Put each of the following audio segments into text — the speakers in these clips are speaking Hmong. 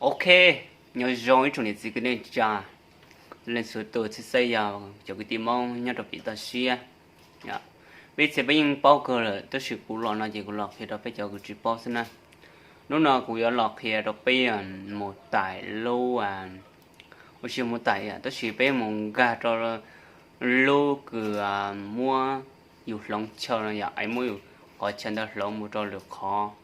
Ok, nyob zoo ib tsoom niam txiv kwv tij neej tsa, leej txhua tus, tshwj xeeb yog cov kwv tij Hmoob nyob rau pem toj siab. Peb txhia peb yeej paub kawg lawm, tab sis kuv los no ces kuv los qhia rau peb cov uas tsis paub xwb na. Hnub no kuv yuav los qhia rau peb mus taim lub, ua si mus taim, tab sis peb mus nkag rau lub kws muab yus hloov chaw no yom, es muab yus qhov chaw ntawd hloov mus rau lwm qhov.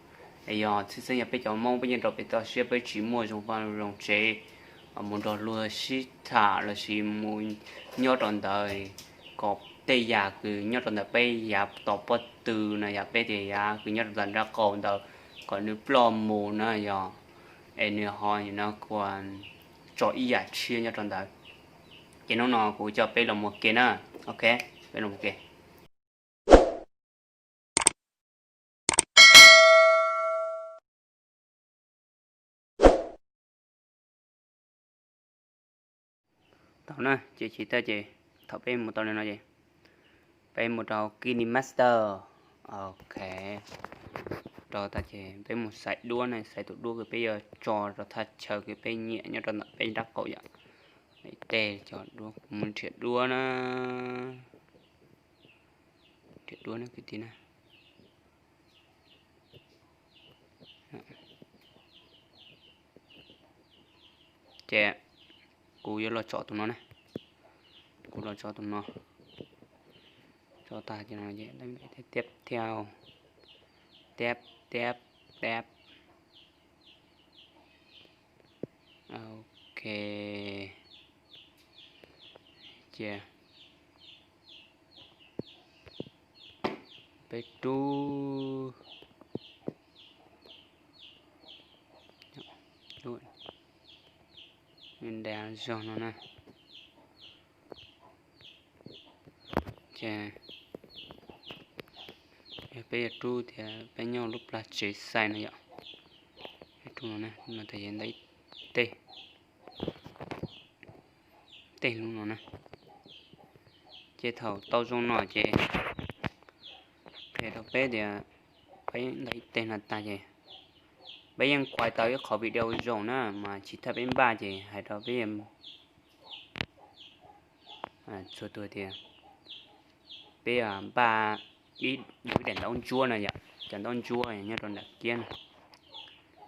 Es yog tshwj xeeb yog peb cov Hmoob peb nyob rau pem toj siab peb tsis muaj zoo vaj zoo tsev mus nrog luag sib tham lossis mus nyob rau ntawd, kom tej yam kws nyob rau ntawm peb yav tom pob tw no yom, peb tias yav kws nyob rau ntawm nraub qaum ntawd, kom nws ploj mus na yom, es nws ho no kuj tso ib yam tshiab nyob rau ntawd. Ces hnub no kuv coj peb los mus ke na. Ok, peb los mus ke. Tau na, ces tsis tas ces thaum peb mus tau li no ces peb mus rau KineMaster. Ok, rau tas ces peb mus xaiv duab na, xaiv tus duab kws peb yuav tso rau thaj chaw kws peb nyiam nyob rau ntawm peb nraub qaum yom. Tej cov duab, kuv mus nrhiav duab na, nrhiav duab na kwv tij na. Ces kuv yuav los tso tus no na, kuv los tso tus no, tso tag ces no ces tiếp theo, tiếp, tiếp, tiếp. Ok, cia peb rub lub nra zog no na. Ces yog peb yuav rub tias peb nyob lub plab tsev xais no yom, peb rub no na, no tas ces ntawm ib teg, tej lub no na. Ces thaum tau zoo no ces qhia rau peb tias peb ntawm ib teg no tag ces peb yeej kuaj tau ib qhov video zoo na, mas tsis thaj peb npaj ces hais rau peb txhua tus tias peb npaj ib, yus ib daim ntaub ntsuab no yom, cov ntaub ntsuab nyob rau nram kiab no,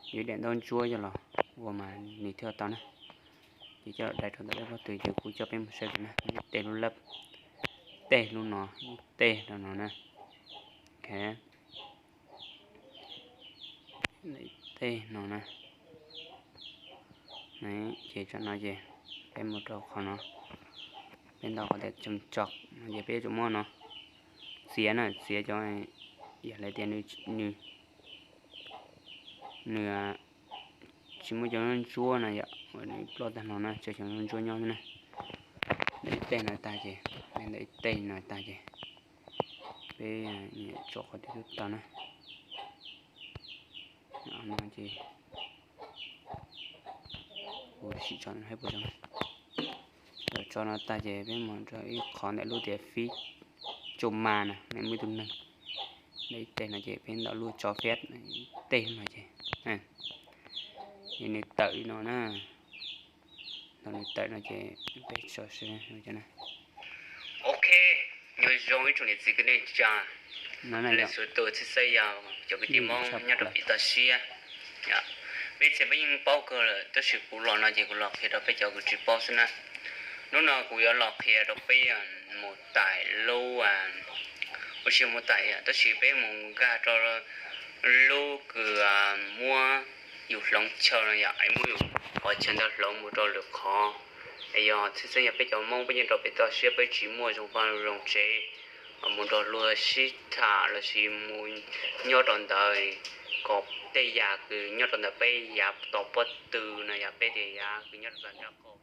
yus ib daim ntaub ntsuab coj los ua mas nws thiaj tau na. Ces coj los dai rau ntawm peb pob tw ces kuv coj peb mus saib na, ib teg lub lab, tej lub no, ib teg rau no na. Ok, tej no na. Ces tsam no ces peb mus rau qhov no, peb ntaus qhov tias tsom tsom no ces peb yuav tsum muab no txiav na, txiav cov, yog lawv tias nws, nws tsis muaj cov ntsuab no yom, nws ploj tag no na, tsuas cov ntsuab nyob xwb na. Ntawm ib teg no tag ces, ntawm ib teg no tag ces peb tso qhov twg twb tau na. No ces kuv sim tso hab puas zoo. Tso no tag ces peb mus rau ib qhov ntawm lub tias fib tsu mas na, nej muaj ib tug neeg, ntawm ib teg no ces peb ntaus lub tso fiab ib teg no ces, nws tawm li no na. Thaum nws tawm no ces peb tso sib no. Ok, nyob zoo ib tsoom niam txiv kwv tij neej tsa, leej txhua tus, tshwj xeeb yog cov kwv tij Hmoob nyob rau pem toj siab. Peb txhia peb yeej paub kawg lawm, tab sis kuv los no ces kuv los qhia rau peb cov uas tsis paub xwb na. Hnub no kuv yuav los qhia rau peb mus taim lub, ua si mus taim, tab sis peb mus nkag rau lub kws muab yus hloov chaw no yom, es muab yus qhov chaw ntawd hloov mus rau lwm qhov. Es yog tshwj xeeb yog peb cov Hmoob peb nyob rau pem toj siab peb tsis muaj zoo vaj zoo tsev mus nrog luag sib tham lossis mus nyob rau ntawd, kom tej yam kws nyob rau ntawm peb yav tom pob tw no yom, peb tias yav kws nyob rau ntawm nraub qaum.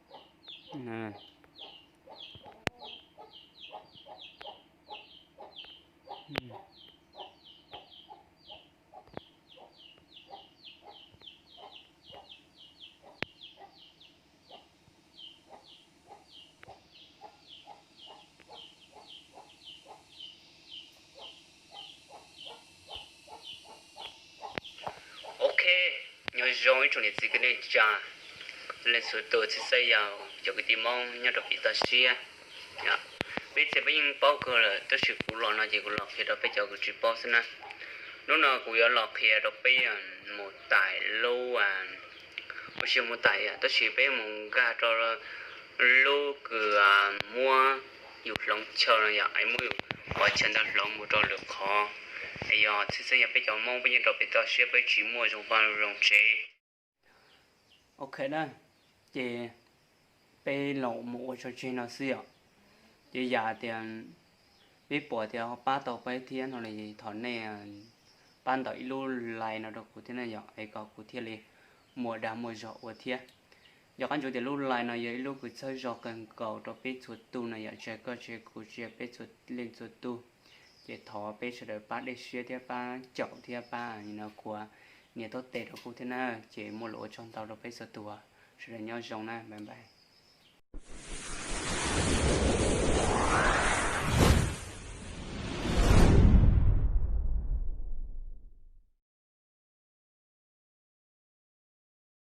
Ok, nyob zoo Ib tsoom niam txiv kwv tij neej tsa, leej txhua tus txhij xeeb yog cov kwv tij Hmoob nyob rau pem toj siab. Peb txhia peb yeej paub kawg lawm, tab sis kuv los no ces kuv los qhia rau peb cov kws tsis paub xwb na. Hnub no kuv yuav los qhia rau peb mus taim lub, ua si mus taim, tab sis peb mus nkag rau lub kws muab yus hloov chaw no yom, es muab yus qhov chaw ntawd hloov mus rau lwm qhov. Es yog txhij xeeb yog peb cov Hmoob peb nyob rau pem toj siab peb tsis muaj zoo vaj zoo tsev. Ok na, ces peb los mus ua tso tseg no xwb yom. Ces yam tias peb pom tias ho pab tau peb thiab no los thov nej pab ntawm ib lub like no rau kuv thiab na yom, es kom kuv thiaj li muaj dag muaj zog ua thiab. Yog qab ntsuav tias lub like no yog ib lub kws txhawb zog kawg nkaus rau peb txhua tus no yom, tsis hais koj tsis hais kuv, tsis hais peb txhua leej txhua tus. Ces thov peb sawv daws pab dej siab thiab pab caum thiab pab no kuv nias taub tes rau kuv thiab na, ces muaj lus ua tsaug ntau rau peb txhua tus, sawv daws nyob zoo na, bye bye.